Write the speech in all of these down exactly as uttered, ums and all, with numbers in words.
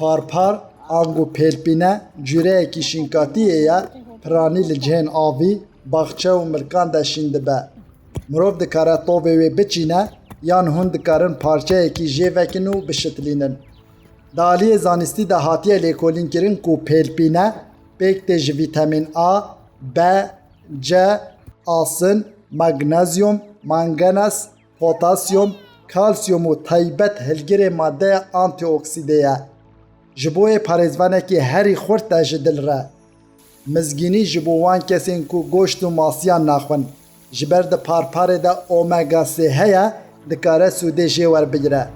Parpar, ango pêlpîne, cûreyekî şînkatiyê ye, piranî li cihên avî, baxçe û milkan de şîn dibe. Mirov dikare tovê wê biçîne, yan hûn dikarin parçeyekî jê vekin û bişitlînin. Di aliyê zanistî de hatiye lêkolînkirin ku pêlpîne pêk tê ji vîtemîn A, B, C, asin, magnezyum, manganes, potasyum, kalsiyum û taybet hilgirê madeya antîoksîdê ye. Ji bo wê parêzvanekî herî xurt e ji dil re. Mizgînî ji bo wan kesên ku goşt û masiyan naxwin. Ji ber di parparê de omega sê heye, dikare sûdê jê werbigire.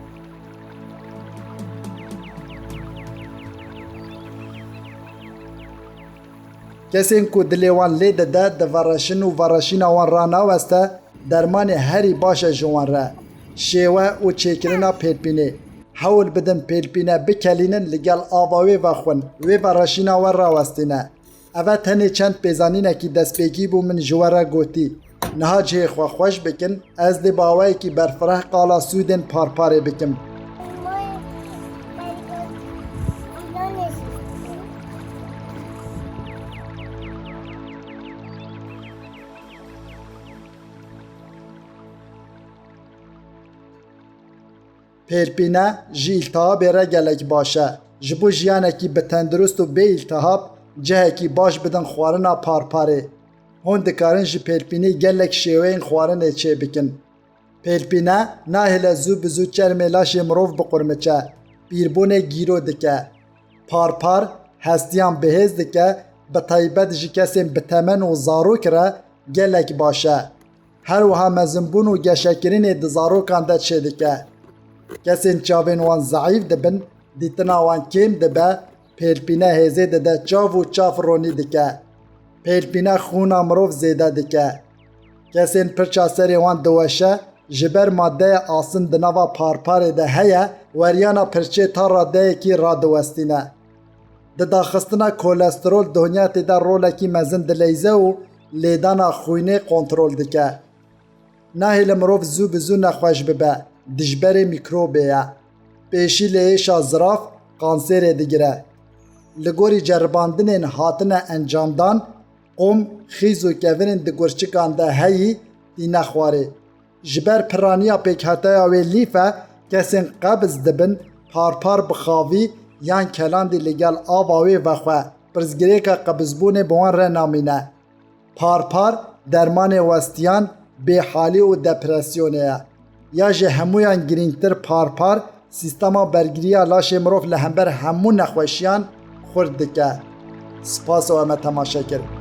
Kesên ku dilê wan lê dide, di vereşin û vereşîna wan ranaweste, dermanê herî baş e ji wan re. Şêwe û çêkirina pêlpînê. Hewl bidin pêlpîne bikelînin, li gel ava wê vexwin, wê vereşîna we rawestîne. Eve tenê çend pêzanînekî destpêkî bû min ji we re gotî. Niha cihê xwe xweş bikin, ez dê bi awayekî berfireh qala sûdên parparê bikim. Pêlpîne ji îltihabê re gelek baş e. Ji bo jiyanekî bi tendurist û bê îltihab, cihekî baş bidin xwarina parparê. Hûn dikarin ji pêlpînê gelek şêweyên xwarinê çêbikin. Pêlpîne nahêle zû bi zû çermê laşê mirov biqurmiçe, pîrbûnê gîro dike. Parpar hestiyan bihêz dike, bi taybet ji kesên bi temen û zarok re gelek baş e. Her wiha mezinbûn û geşekirinê di zarokan de çêdike. Kesên çavên wan zeîf dibin, dîtina wan kêm dibe, pêlpîne hêzê dide çav û çav ronî dike. Pêlpîne xûna mirov zêde dike. Kesên pirça serê wan diweşe, ji ber madeya asin di nava parparê de heye, weriyana pirçê ta radeyekî radiwestîne. Di daxistina kolesterol donya tê de rolekî mezin dileyze û lêdana xwînê kontrol dike. Nahêle mirov zû bi zû nexweş bibe, dijberê mîkrobê ye. Pêşî lê êşa zirav kanserê digire. Li gorî ceribandinên hatine encamdan, qom, xîz û kevirên di gurçikan de heyî tîne xwarê. Ji ber piraniya pêkhateya wê lîfe, kesên qebiz dibin, parpar bi xavî yan kelandî li gel ava wê vexwe, pirsgirêka qebizbûnê bi wan re namîne. Parpar dermanê westiyan, bêhalî û depresyonê ye. Ya ji hemûyan girîngtir parpar sîstema bergiriya laşê mirov li hember hemû nexweşiyan xurt dike. Spas û em e temaşe kirin.